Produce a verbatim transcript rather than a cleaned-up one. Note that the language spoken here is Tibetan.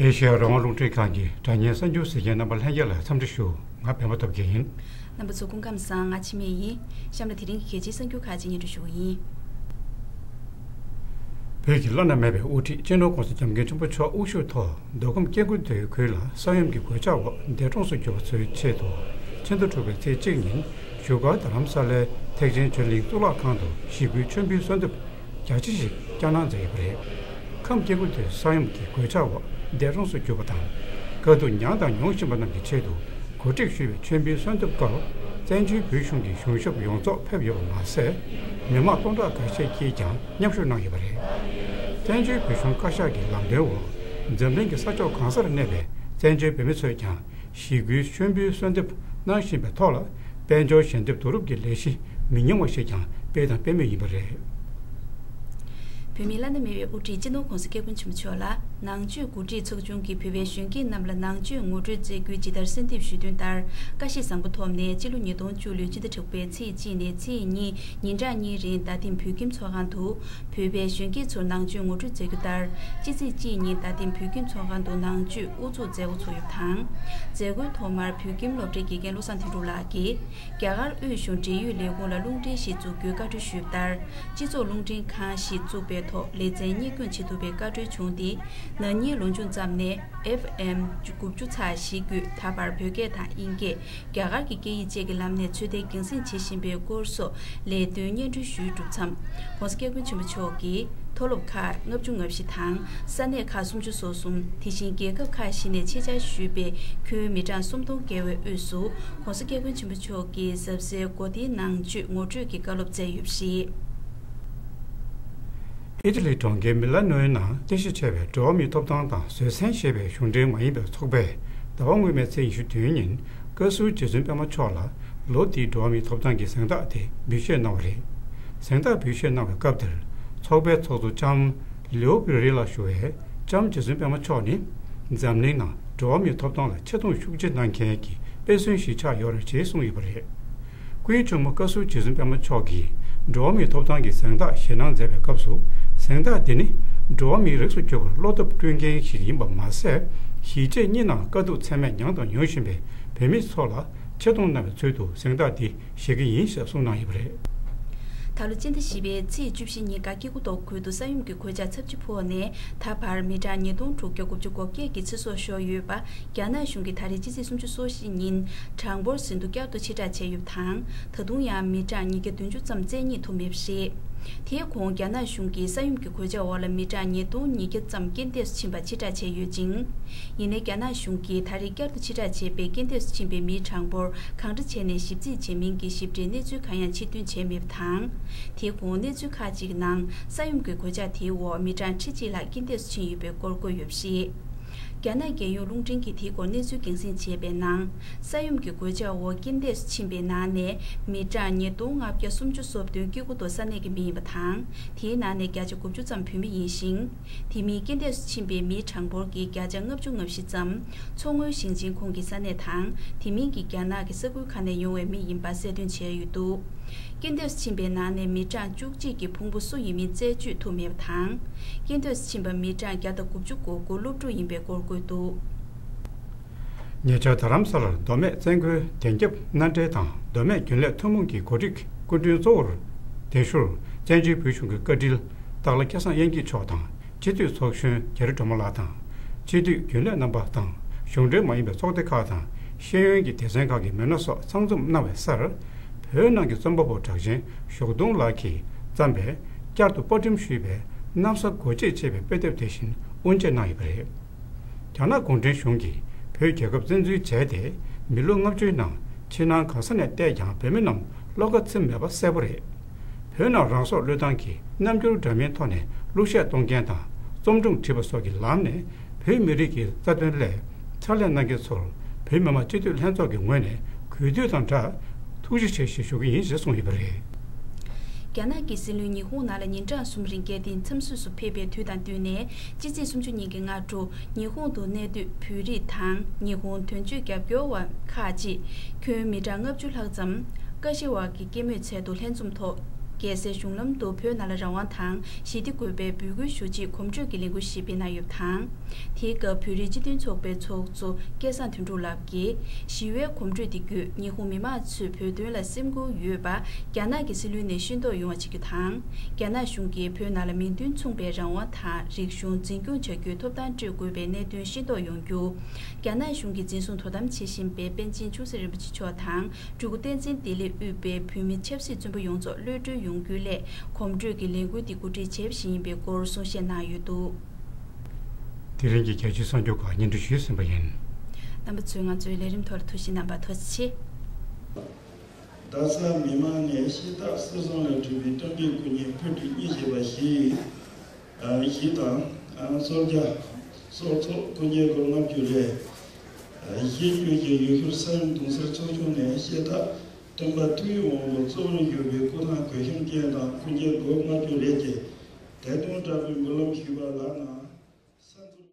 ཨེ་ཤེ་ཡ་རང་དབང་རླུང་འཕྲིན་ཁང་གི་དྲ་བརྙན་གསར་འགྱུར་གཟིགས་མཁན་རྣམ་པ་ལྷན་རྒྱས་ལ་འཚམས་འདྲི་ཞུ། ང་འཕན་པ་ཐོབ་རྒྱལ་ཡིན། རྣམ་པ་ཚོ་སྐུ་ཁམས་བཟང་། ང་འཆི་མེད་ཡིན། གཤམ་ལ་དེ་རིང་གི་གལ་ཆེའི་གསར་འགྱུར་ཁག་ཅིག་སྙན་སྒྲོན་ཞུ་གི་ཡིན། བོད་ཀྱི་བླ་ན་མེད་པའི་དབུ་ཁྲིད་སྤྱི་ནོར་༸གོང་ས་༸སྐྱབས་མགོན་ཆེན་པོ་མཆོག་དབུ་བཞུགས་ཐོག་མདོ་ཁམས་སྐྱེ་རྒུ་མདོའི་ཁུལ་ལ་ས་ཡོམ་གྱི་གོད་ཆག་འོག་འདས་གྲོངས་སུ་གྱུར་པ་ཚོའི་ཆེད་དུ་ཕྱི་ཟླ་དྲུག་པའི་ཚེས་གཅིག་ཉིན་བཞུགས་སྒར་རྡ་རམ་ས་ལའི་ཐེག་ཆེན་ཆོས་གླིང་གཙུག་ལག་ཁང་དུ་ཞི་རྒོལ་མཆོད་འབུལ་གསོལ་འདེབས་རྒྱ་ཆེ་ཞིག་བསྐྱངས་གནང་མཛད་ཡོད་པ་རེད། ཁམས་སྐྱེ་རྒུ་མདོའི་ས་ཡོམ་གྱི་གོད་ཆག་འོག་འདས་གྲོངས་སུ་གྱུར་པ་དང་། དཀའ་སྡུག་མྱངས་དང་མྱོང་བཞིན་པ་རྣམས་ཀྱི་ཆེད་དུ་གོ་སྒྲིག་ཞུས་པའི་མཆོད་འབུལ་གསོལ་འདེབས་སྐབས། བཙན་བྱོལ་བོད་གཞུང་གི་གཞུང་ཞབས་ཡོངས་རྫོགས་ཕེབས་ཡོད་པ་མ་ཟད། མི་མང་སྟོང་ཕྲག་འགའ་ཤས་ཀྱིས་ཀྱང་མཉམ་ཞུགས་གནང་ཡོད་པ་རེད། བཙན་བྱོལ་བོད་གཞུང་བཀའ་ཤག་གི་ལམ་སྟོན་འོག་འཛམ་གླིང་གི་ས་ཕྱོགས་གང་སར་གནས་པའི་བཙན་བྱོལ་བོད་མི་ཚོས་ཀྱང་ཞི་རྒོལ་མཆོད་འབུལ་གསོལ་འདེབས་གནང་བཞིན་པའི་ཐོག་ལ། དཔལ་འབྱོར་ཞལ་འདེབས་བསྡུ་རུབ་ཀྱི་ལས་གཞི་མི་ཉུང་བ་ཞིག་ཀྱང་སྤེལ་དང་སྤེལ་མུས་ཡིན་པ་རེད། བོད་མིའི་བླ་ན་མེད་པའི་དབུ་ཁྲིད་སྤྱི་ནོར་༸གོང་ས་༸སྐྱབས་མགོན་ཆེན་པོ་མཆོག་ལ་ནང་ཆོས་འགོ་ཁྲིད་ཚོགས་ཆུང་གིས་བོད་པའི་གཞོན་སྐྱེས་རྣམས་ལ་ནང་ཆོས་ངོ་སྤྲོད་མཛད་སྒོའི་ཇི་ལྟར་གསོལ་འདེབས་ཞུས་དོན་ལྟར། བཀྲ་ཤིས་བཟང་པོ་ཐོབ་ནས་སྤྱི་ལོ་ཉིས་སྟོང་བཅུ་ལོའི་ཕྱི་ཟླ་དྲུག་པའི་ཚེས་གཅིག་ནས་ཚེས་གཉིས་ཉིན་གྲངས་གཉིས་རིང་རྡ་སྟེང་བོད་ཁྱིམ་ཚོགས་ཁང་དུ། བོད་པའི་གཞོན་སྐྱེས་ཚོར་ནང་ཆོས་ངོ་སྤྲོད་མཛད་རྒྱུ་ལྟར། སྤྱི་ཚེས་གཅིག་ཉིན་རྡ་སྟེང་བོད་ཁྱིམ་ཚོགས་ཁང་དུ་ནང་ཆོས་དབུ་འཛུགས་མཛད་སྒོ་ཚུགས་ཡོད་པ་དང་། མཛད་སྒོའི་ཐོག་མར་བོད་ཁྱིམ་སློབ་གྲྭའི་དགེ་རྒན་བློ་བཟང་དོན་གྲུབ་ལགས་ཀྱིས། རྒྱ་གར་དབུས་གཞུང་འབྲེལ་ཡོད་ལས་ཁུངས་ལ་རླུང་འཕྲིན་ཞིག་འཛུགས་རྒྱུའི་བཀའ་འཁྲོལ་ཞུས་པ་ལྟར། སྤྱི་ཚོགས་རླུང་འཕྲིན་ཁང་ཞིག་བཙུགས་པའི་ཐོག་ལེ་ཚན་གཉེར་སྐྱོང་བྱེད་ཐུབ་པའི་བཀའ་འཁྲོལ་བྱུང་སྟེ། ན་ནིང་ལོ་མཇུག་ཙམ་ནས་ཨེཕ་ཨེམ་དགུ་བཅུ་ཚེག་བཞི་བརྒྱུད་ད་བར་བོད་སྐད་དང་དབྱིན་སྐད། རྒྱ་གར་གྱི་སྐད་ཡིག་བཅས་ཀྱི་ལམ་ནས་ཚོད་ལྟ་རྒྱང་སྲིང་བྱེད་བཞིན་པའི་སྐོར་སོགས་ལས་དོན་སྙན་སྒྲོན་ཞུས་གྲུབ་མཚམས། ༸གོང་ས་༸སྐྱབས་མགོན་ཆེན་པོ་མཆོག་གིས་མཐོ་སློབ་ཁག་ལྔ་བཅུ་ང་བཞི་དང་ས་གནས་ཁག་སུམ་ཅུ་སོ་གསུམ། དེ་བཞིན་རྒྱལ་ཁབ་ཁག་བཞི་ནས་ཆེད་བཅར་ཞུས་པའི་ཁྱོན་མི་གྲངས་སུམ་སྟོང་བརྒལ་བའི་དབུས་སུ་༸གོང་ས་༸སྐྱབས་མགོན་ཆེན་པོ་མཆོག་གིས་གཟབ་གསལ་གོ་བདེའི་ནང་ཆོས་ངོ་སྤྲོད་ཀྱི་བཀའ་སློབ་སྩལ་ཡོད་པ་རེད། ཨི་ཊ་ལིའི་གྲོང་ཁྱེར་མི་ལ་ནོའི་ནང་རྟེན་གཞི་བྱས་པའི་འགྲོ་བ་མིའི་ཐོབ་ཐང་དང་བཟོད་བསྲན་ཞེས་པའི་གཞུང་འབྲེལ་མ་ཡིན་པའི་ཚོགས་པས་ཟླ་བ་སྔོན་མའི་ཚེས་ཉི་ཤུ་བདུན་ཉིན་བཀའ་ཟུར་རྗེ་བཙུན་པད་མ་མཆོག་ལ་ལོ་འདིའི་འགྲོ་བ་མིའི་ཐོབ་ཐང་གི་གཟེངས་རྟགས་དེ་འབུལ་བཞེས་གནང་བ་རེད། གཟེངས་རྟགས་འབུལ་བཞེས་གནང་བའི་སྐབས་དེར་ཚོགས་པའི་ཚོགས་གཙོ་ལྕམ་ལིའུ་པི་རི་ལ་ཞུ་བས། ལྕམ་རྗེ་བཙུན་པད་མ་མཆོག་ནི་འཛམ་གླིང་ནང་འགྲོ་བ་མིའི་ཐོབ་ཐང་ལ་ཆེ་མཐོང་ཤུགས་ཆེ་གནང་མཁན་གྱི་དཔེ་མཚོན་ཞིག་ཆགས་ཡོད་རེད་ཅེས་གསུངས་ཡོད་པ་རེད། སྐུའི་གཅུང་མོ་བཀའ་ཟུར་རྗེ་བཙུན་པད་མ་མཆོག་གིས་འགྲོ་བ་མིའི་ཐོབ་ཐང་གི་གཟེངས་རྟགས་བཞེས་གནང་མཛད་པའི་སྐབས་སུ། གཟེངས་རྟགས་འདི་ནི་འགྲོ་བ་མིའི་རིགས་སུ་གྱུར་པར་བློ་སྟོབས་བསྐྲུན་མཁན་ཞིག་ཡིན་པ་མ་ཟད། གཞིས་བྱེས་གཉིས་ནང་དཀའ་སྡུག་ཚད་མེད་མྱངས་དང་མྱོང་བཞིན་པའི་བོད་མི་ཚོ་ལ་ཆེ་མཐོང་གནང་བའི་ཚུལ་དུ་གཟེངས་རྟགས་འདི་བཞེས་ཀྱི་ཡིན་ཞེས་གསུངས་གནང་ཡོད་པ་རེད། ད་ལོ་སྤྱི་ཟླ་བཞི་པའི་ཚེས་བཅུ་བཞི་ཉིན་སྒ་སྐྱེ་རྒུ་མདོ་ཁུལ་དུ་ས་ཡོམ་གྱི་གོད་ཆག་ཚབས་ཆེ་ཕོག་ནས་ད་བར་མི་གྲངས་ཉིས་སྟོང་དྲུག་བརྒྱ་དགུ་བཅུ་གོ་བརྒྱད་ཀྱི་ཚེ་སྲོག་ཤོར་ཡོད་པ། རྒྱ་ནག་གཞུང་གིས་ད་རེས་སྤྱི་ཚེས་སུམ་ཅུ་སོ་བཞི་ཉིན་གྲངས་འབོར་ཟིན་ཐོ་བསྐྱར་དུ་ཕྱིར་བསྒྲགས་བྱས་ཡོད་པ་དང་། ད་དུང་ཡང་མི་གྲངས་ཉིས་བརྒྱ་བདུན་ཅུ་ཙམ་བཙལ་རྙེད་ཐུབ་མེད་པ་རེད། དེའི་གོང་རྒྱ་ནག་གཞུང་གིས་ས་ཡོམ་གྱི་གོད་ཆག་འོག་ལ་མི་གྲངས་ཉིས་སྟོང་ཉིས་བརྒྱ་ཙམ་རྐྱེན་འདས་སུ་ཕྱིན་པ་ཕྱིར་བསྒྲགས་བྱས་ཡོད་ཅིང་། ཡིན་ནའི་རྒྱ་ནག་གཞུང་གིས་ད་རེས་བསྐྱར་དུ་ཕྱིར་བསྒྲགས་བྱས་པའི་རྐྱེན་འདས་སུ་ཕྱིན་པའི་མིའི་གྲངས་འབོར་གང་འདྲ་བྱས་ནས་ཞིབ་རྩིས་བྱས་མིན་གྱི་ཞིབ་ཕྲའི་གནས་ཚུལ་གང་ཡང་ཕྱིར་འདོན་བྱས་མེད་པ་དང་། དེའི་གོང་གནས་ཚུལ་ཁག་ཅིག་གི་ནང་ས་ཡོམ་གྱི་གོད་ཆག་དེའི་འོག་མི་གྲངས་ཁྲི་གཅིག་ལྷག་རྐྱེན་འདས་སུ་ཕྱིན་ཡོད་པའི་སྐོར་བཀོད་ཡོད་པ་རེད། རྒྱ་ནག་རྒྱལ་ཡོངས་རླུང་འཕྲིན་གྱིས་དེའི་སྐོར་གནས་ཚུལ་རྒྱང་སྲིང་བྱས་པའི་ནང་། ས་ཡོམ་གྱི་གོད་ཆག་འོག་རྐྱེན་འདས་སུ་ཕྱིན་པའི་ནང་ནས་མི་གྲངས་ཉིས་སྟོང་ལྔ་བརྒྱ་སུམ་ཅུ་སོ་བདུན་སྐྱེ་རྒུ་མདོ་ས་གནས་ཀྱི་མི་ཡིན་པ་དང་། དེའི་ནང་ནས་བརྒྱ་ཆ་དགུ་བཅུ་ཙམ་བོད་མི་ཡིན་ཞིང་། དེ་མིན་རྐྱེན་འདས་སུ་ཕྱིན་པའི་མིའི་གྲངས་འབོར་གྱི་བརྒྱ་ཆ་ལྔ་བཅུ་ང་བཞི་ཙམ་མཚོ་སྔོན་ཞིང་ཆེན་ཁོངས་ཀྱི་ས་གནས་དང་། དེ་མིན་གྱི་རྒྱ་ནག་གི་ས་ཁུལ་ཁག་ནས་ཡོང་བའི་མི་ཡིན་པ་གསལ་སྟོན་བྱས་ཡོད་འདུག་རྐྱེན་འདས་སུ་ཕྱིན་པའི་ནང་ནས་མི་གྲངས་བཅུ་གཅིག་གི་ཕུང་པོ་སུ་ཡིན་མིན་རྩད་གཅོད་ཐུབ་མེད་པ་དང་། རྐྱེན་འདས་སུ་ཕྱིན་པ་མི་གྲངས་བརྒྱ་དང་དགུ་བཅུ་གོ་དགུ་སློབ་ཕྲུག་ཡིན་པའི་སྐོར་བཀོད་འདུག་ཉེ་ཆར་རྡ་རམ་ས་ལར་མདོ་སྨད་བཙན་རྒོལ་བདེན་རྒྱབ་མནའ་འབྲེལ་དང་མདོ་སྨད་རྒྱུན་ལས་ཐུན་མོང་གི་གོ་སྒྲིག་སྐུ་མགྲོན་གཙོ་བོར་དེ་ཞུར་བཙན་བྱོལ་བོད་གཞུང་གི་བཀའ་དྲིན་སྟག་ལྷ་སྐལ་བཟང་དབྱངས་སྐྱིད་མཆོག་དང་། སྤྱི་འཐུས་ཚོགས་གཞོན་རྒྱ་རི་སྒྲོལ་མ་ལགས་དང་། སྤྱི་འཐུས་རྒྱུན་ལས་རྣམ་པ་དང་། གཞུང་འབྲེལ་མ་ཡིན་པའི་ཚོགས་སྡེ་ཁག་དང་། ཤེས་ཡོན་གྱི་སྡེ་ཚན་ཁག་གི་མི་སྣ་སོགས་ཚང་འཛོམས་གནང་བའི་སར། བོད་ནང་གི་རྩོམ་པ་པོ་གྲགས་ཅན་ཞོགས་དུང་ལགས་ཀྱིས་བརྩམས་པའི་བསྐྱར་དུ་པར་སྐྲུན་ཞུས་པའི་གནམ་ས་སྒོ་འབྱེད་ཅེས་པའི་དཔེ་དེབ་དེ་བཞིན་དབུ་འབྱེད་གནང་ཡོད་པ་རེད། རྒྱ་ནག་གུང་ཁྲན་གཞུང་གིས་བོད་རྒྱལ་ཁབ་བཙན་འཛུལ་བྱས་ཏེ་མི་ལོ་ལྔ་བཅུའི་ནང་ཕྱི་ནང་གང་ས་ནས་བལྟས་ཀྱང་བོད་མི་རྣམས་བློ་ཁ་ཚིམ་མེད་པ་གསལ་པོ་རེད། བོད་ནང་རང་སྲོག་བློས་བཏང་གིས་རྣམ་འགྱུར་འདྲ་མིན་ཐོག་ནས་གླུ་གཞས་གཏོང་མཁན་དང་རྩོམ་སྒྲུང་བྲིས་པ་སོགས་ཀྱི་ལམ་ནས་བོད་མི་རིགས་ཀྱི་རྩ་དོན་སླད་ཕྱག་ལས་གནང་མཁན་ཚོར་བོད་མི་མང་སྤྱི་འཐུས་ལྷན་ཚོགས་ཀྱི་ངོས་ནས་གུས་འདུད་དང་སྦྲགས་ཐུགས་རྗེ་ཆེ་ཞེས་ཞུ་གི་ཡིན་ཞེས་གསུངས་ཡོད་པ་རེད། རྒྱ་ནག་གི་སྲིད་བློན་ཉི་ཧོང་ནང་ལ་ཉིན་གྲངས་གསུམ་རིང་རྒྱལ་བསྟན་འཚམས་གཟིགས་སུ་ཕེབས་པའི་དུས་དང་བསྟུན་ནས་སྤྱི་ཚེས་སུམ་ཅུ་ཉིན་གྱི་སྔ་དྲོ། ཉི་ཧོང་དུ་གནས་སྡོད་བོད་རིགས་དང་ཉི་ཧོང་དོན་གཅོད་རྒྱབ་སྐྱོར་བ་ཁག་ཅིག་ཁྱོན་མི་གྲངས་ལྔ་བཅུ་ལྷག་ཙམ་ཀ་ཤི་ཝ་གི་སྐྱེད་མོས་ཚལ་དུ་ལྷན་འཛོམས་ཐོག་ རྒྱལ་སའི་གཞུང་ལམ་དུ་བོད་ནང་ལ་རང་དབང་དང་ཞི་བདེ་དགོས་པའི་འབོད་སྐུལ་ཞུ་ཆེད་གོམ་བགྲོད་ཀྱི་ལས་འགུལ་ཞིག་སྤེལ་གནང་ཡོད་པ་དང་། དེའི་སྐབས་བོད་རིགས་སྤྱི་མཐུན་ཚོགས་པའི་ཚོགས་གཙོ་སྐལ་བཟང་དོན་གྲུབ་ལགས་ཀྱིས་ཞི་བའི་གོམ་བགྲོད་འདི་བརྒྱུད་ཉི་ཧོང་མི་མང་ཚོས་བོད་དོན་ལ་སེམས་ཁུར་ཡོད་པ་རྒྱ་ནག་གི་སྲིད་བློན་ནས་ཤེས་རྟོགས་ཡོང་བ་བྱེད་རྒྱུ་དང་། རྒྱ་ནག་གཞུང་གིས་བོད་ནང་ལ་མིང་དོན་མཚུངས་པའི་རང་དབང་དང་རིག་གཞུང་འཛིན་སྐྱོང་བྱ་རྒྱུའི་ཐོབ་ཐང་སྤྲོད་དགོས་པའི་གནད་དོན་ཤེས་རྟོགས་ཡོང་རྒྱུ། རྒྱ་ནག་གཞུང་གིས་འཛིན་བཟུང་དོ་དམ་བྱེད་བཞིན་པའི་པཎ་ཆེན་ཆུང་སྲིད་རིན་པོ་ཆེ་མཆོག་དང་། སྤྲུལ་སྐུ་བསྟན་འཛིན་བདེ་ལེགས་དབུས་པའི་བོད་མི་ཆབ་སྲིད་བཙོན་པ་ཡོངས་རྫོགས་གློད་གྲོལ་ཡོང་རྒྱུའི་སླད་གོམ་བགྲོད་ཀྱི་ལས་འགུལ་འདི་གོ་སྒྲིག་བྱེད་བཞིན་ཡིན་པའི་སྐོར་གསུང་བཤད་གནང་ཡོད་འདུག། དེ་རིང་གི་རྒྱལ་སྤྱིའི་གསར་འགྱུར་ཁག་སྙན་སྒྲོན་ཞུས་ཟིན་པ་ཡིན། རྣམ་པ་ཚོས་ང་ཚོའི་ལས་རིམ་ཐོག་ལ་ཐུགས་ཞིབ་གནང་བར་ཐུགས་རྗེ་ཆེ། རྡ་ས་མི་མང་ནས་ཤེལ་ཐག་སེ་ཟུང་ལས་གྲུབ་པའི་སྟོན་པའི་སྐུ་བརྙན་ཕུལ་དུ་བསྙེས་བཞེས་པ་ཞིག་ཨ་བཞི་དང་། ཨ་སོར་རྒྱ་སོར་ཚོགས་སྐུ་བརྙན་སྒོར་ལྔ་བཅུ་རེ་བཞེས་རྒྱུ་བཅས་ཡུལ་ཤུལ་ས་ཡོམ་གདུང་སེལ་ཚོགས་ཆུང་ནས་ཤེལ་ཐག་སྟོན་པ་ཐུགས་ཡིད་དབང་པོ་གཙོ་བོར་གྱུར་པའི་སྐུ་ཐང་གོས་ཤམ་ཅན་དང་སྐུ་བརྙན་སྒོར་ལྔ་བཅུ་རེ་བཅས་དད་གདུང་དྲག་པོས་འབུལ་ལམ་ཞུས་པ་ལགས་ན། ས་འཛུལ།